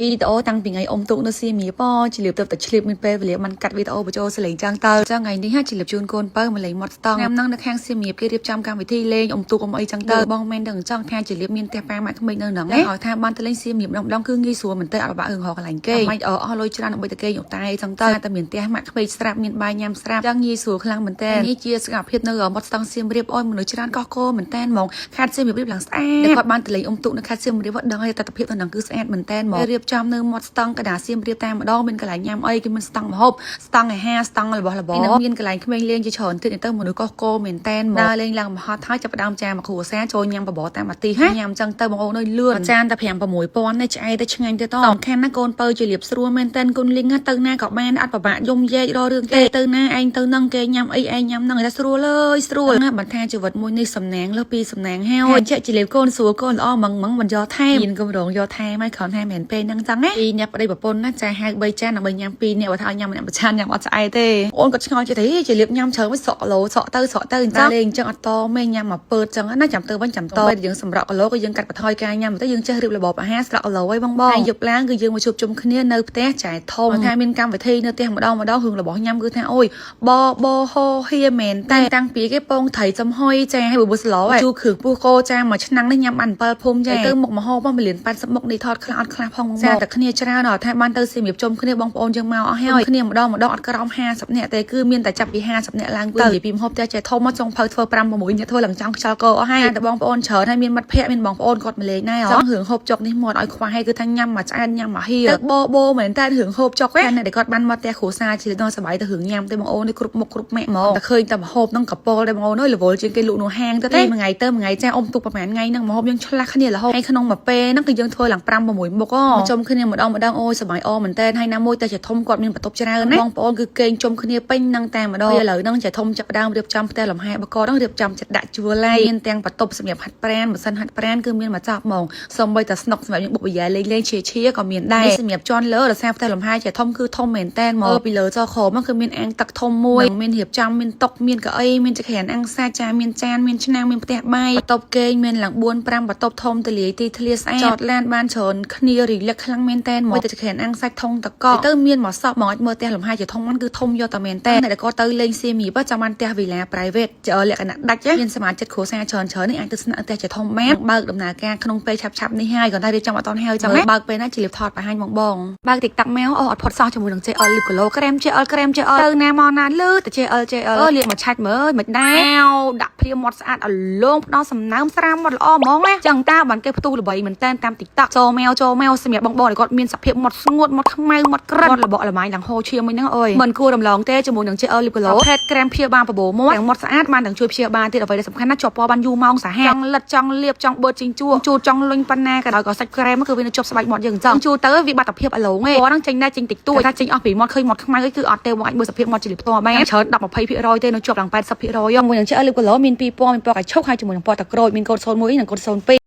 វីដេអូតាំងពីថ្ងៃអុំទូកនៅសៀមរាបជាលៀបទៅតែឆ្លៀបមានពេលវេលាបានកាត់វីដេអូបញ្ចូលសលេងចឹងទៅចឹងថ្ងៃនេះហាជាលៀបជូនកូនបើមកលេងមាត់ស្តង់ឆ្នាំហ្នឹងនៅខាងសៀមរាបគេរៀបចំកម្មវិធីលេងអុំទូកអុំអីចឹងទៅបងមែនដឹងចង់ថាជាលៀបមានផ្ទះប៉ាម៉ាក់ក្មេកនៅហ្នឹងណាឲ្យថាបានទៅលេងសៀមរាបម្ដងម្ដងគឺងាយស្រួលមែនទេអត់បាក់រឿងរកកន្លែងគេមិនអស់លុយច្រើនដើម្បីទៅគេងអូតែចឹងទៅតែមានផ្ទះម៉ាក់ក្មេកស្រាប់មានបាយញ៉ាំស្រាប់ចឹងងាយស្រួលខ្លាំងមែនទេនេះជាសកម្មភាពនៅមាត់ស្តង់សៀមរាបអោយមនុស្សច្រើនកោះកោមែនតែនហ្មងខេត្តសៀមរាបរៀបឡើងស្អាតគាត់បានទៅលេងអុំទូកនៅខេត្តសៀមរាបដឹងហើយតតិភាពនៅហ្នឹងគឺស្អាតមែនតែនហ្មងរៀបចំនៅមាត់ស្តង់កដាសៀមរាបតែម្ដងមានកន្លែងញ៉ាំអីគេមានស្តង់ម្ហូបស្តង់អាហារស្តង់របស់របរនឹងមានកន្លែងក្មេងលេងជាច្រើនទៀតទៅមនុស្សកោះកោមែនតែនហ្មងដើរលេងឡើងមហត់ហើយចាប់ផ្ដើមចាមកគ្រួសារចូលញ៉ាំបបរតាមអាទិហាញ៉ាំចឹងទៅបងអូនអើយលឿនចានតែ5 6000នេះឆ្អែតទៅឆ្ងាញ់ទៅតសំខាន់ណាកូនពៅជាលៀបស្រួលមែនតែនកូនលីងទៅណាក៏បានអត់ប្របាក់យំយែករករឿងទេទៅណាឯងទៅនឹងគេញ៉ាំអីឯងញ៉ាំនឹងតែស្រួលអើយស្រួលណាបន្ថាជីវិតមួយនេះសំណាងលើសពីសំណាងហើយជាជាលៀបកូនស្រួលកូនល្អម៉ងម៉ងមិនយកថែមមានកម្រងយកថែមហើយគ្រាន់តែមិនពេលហ្នឹងចឹងណាពីអ្នកប្តីប្រពន្ធណាចាហៅ3ចានដើម្បីញ៉ាំ2អ្នកបើថាឲ្យញ៉ាំម្នាក់មួយចានញ៉ាំអត់ឆ្អែតទេអូនក៏ឆ្ងល់ចិត្តទេជាលៀបញ៉ាំច្រើនមិនស្រក់គីឡូស្រក់ទៅស្រក់ទៅអញ្ចឹងលេងអញ្ចឹងអត់តមេញ៉ាំមកពើតចឹងណាចាំទៅវិញចាំតពេលយើងសម្រក់គីឡូក៏យើងកាត់បន្ថយការញ៉ាំទៅយើងចេះរៀបរបបអាហារស្រក់គីឡូហើយបងបងហើយយប់ឡើងគឺយើងមកជួបជុំគ្នានៅផ្ទះចែធំថាមានកម្មវិធីនៅផ្ទះម្ដងម្ដងរឿងរបស់ញ៉ាំគឺថាអូយបបហោហៀមែនតែតាំងពីគេពងត្រីចំហុយចាហើយប៊ូស្លោជូរគ្រឿងពោះគោចាមួយឆ្នាំងនេះញ៉ាំបាន7ភុំចាទៅមុខមហោប1លាន80មុខនេះថតខ្លះអត់ខ្លះផងបងតែគ្នាច្រើនអត់ថាបានទៅសៀមរាបជុំគ្នាបងប្អូនយើងមកអស់ហើយគ្នាម្ដងម្ដងអត់ក្រោម50នាក់ទេគឺមានតែចាប់ពី50នាក់ឡើងទៅនិយាយពីមហូបផ្ទះចេះធំមកចុងភៅធ្វើ5 6នាក់ធ្វើឡើងចង់ខ្យល់កអស់ហើយតែបងប្អូនច្រើនហើយមានមិត្តភ័ក្តិមានបងប្អូនគាត់មកលេងដែរចង់រឿងហូបចុកនេះមកឲ្យខ្វះហើយគឺថាញ៉ាំមកឆ្អែតញ៉ាំមកហៀទឹកបបោមែនតែរឿងហូបចុកហ្នឹងអ្នកដែលគាត់បានមកផ្ទះគ្រួសារជាដល់សប្បាយទៅរឿងញ៉ាំទេបងអូននេះគ្រប់មុខគ្រប់ម៉ាក់ហ្មងតែឃើញតែមហូបហ្នឹងកប៉លដែរបងអូនអើយរវល់ជាងគេលក់នៅហាងទៅទេមួយថ្ងៃទៅមួយថ្ងៃចាអុំទុកប្រហែលថ្ងៃហ្នឹងមហូបយើងឆ្លាស់គ្នារហូតហើយក្នុងមួយពេលហ្នឹងគឺយើងធ្វើឡើង5 6មុខជុំគ្នាម្ដងម្ដងអូយសប្បាយអមែនតើហើយណាមួយតែជាធំគាត់មានបន្ទប់ច្រើនណាបងប្អូនគឺគេងជុំគ្នាពេញហ្នឹងតែម្ដងឥឡូវហ្នឹងជាធំចាប់ផ្ដើមរៀបចំផ្ទះលំហែបកហ្នឹងរៀបចំចិត្តដាក់ជួលហើយមានទាំងបន្ទប់សម្រាប់ហាត់ប្រាណម៉ាស៊ីនហាត់ប្រាណគឺមានមកចប់ហ្មងសូម្បីតែស្នុកសម្រាប់យើងបុកបយ៉ាលេងលេងឈៀឈៀក៏មានដែរសម្រាប់ជន់លើរសារផ្ទះលំហែជាធំគឺធំមែនតើមកពីលើចោក្រោមគឺមានអាងទឹកធំមួយមានរៀបចំមានតុមានកៅអីមានចក្រានអាំងសាចាមានចានមានឆ្នាំងមានផ្ទះបាយបន្ទប់គេងមានឡើង4 5បន្ទប់ធំទលាយទីធ្លាស្អាតចតឡានបានច្រើនគ្នារីលឹកខ្លាំងមែនតើមកតែចក្រានអាំងសាច់ធុងតកទៅមានមកសក់មកអាចមើលផ្ទះលំហែជាធំហ្នឹងគឺធំយកតែមែនតើអ្នកដែលគាត់ទៅលេងសៀមរាបចាំបានផ្ទះវីឡា private លក្ខណៈដាច់មានសមាជិកគ្រួសារច្រើនច្រើននេះអាចទៅស្នាក់ផ្ទះជាធំបានបើកដំណើរការក្នុងពេលឆាប់ឆាប់នេះហើយគាត់តែរៀបចំអត់តន់ហើយចាំបើកពេលណាជាលៀបថតបង្ហាញបងបងបើក TikTok មកអូអត់ផុតសោះជាមួយនឹង JL Lip Glow ក្រែម JL ក្រែម JL ទៅណាមកណាលឺតែ JL JL អឺលាបមកឆាច់មើលមិនដែរដាក់ព្រាមាត់ស្អាតអលងផ្ដល់សំណើមស្រាមមាត់ល្អហ្មងណាចឹងតាបានគេផ្ទុះល្បីមែនតែនតាម TikTok ចូលមកចូលមកសម្រាប់បងបងដែលគាត់មានសភាពមាត់ស្ងួតមាត់ខ្មៅមាត់ក្រិតមាត់របកល្ម៉ាញឡើងហូរឈាមមួយហ្នឹងអើយមិនគួររំលងទេជាមួយនឹង JL Lip Glow ភេទក្រែមព្យាបាលបបោមាត់ទាំងមាត់ស្អាតបានទាំងជួយព្យាបាលទៀតអ្វីដែលសំខាន់ណាស់ជាប់ពណ៌បានយូរម៉ោងសាហាវចង់លិតចង់លាបចង់បឺតជីងជួជូតចង់លុញប៉ុណ្ណាក៏ដោយក៏សាច់ក្រែមគឺវានៅជាប់ស្បែកមាត់យើងអញ្ចឹងជូតទៅវាបាត់ភាពអាឡូងឯងពណ៌ហ្នឹងចេញដែរចេញតិចតួចតែចេញអស់ពីមាត់ឃើញមាត់ខ្មៅអីគឺអត់ទេបងអាចមើលសភាពមាត់ជាលិផ្ទាល់បានច្រើន10 20%ទេនៅជាប់ឡើង80%មួយនឹង JL Lip Glow មានពីរពណ៌មានពណ៌កាឈុកហើយជាមួយនឹងពណ៌តក្រូចមានកូដ01និងកូដ02។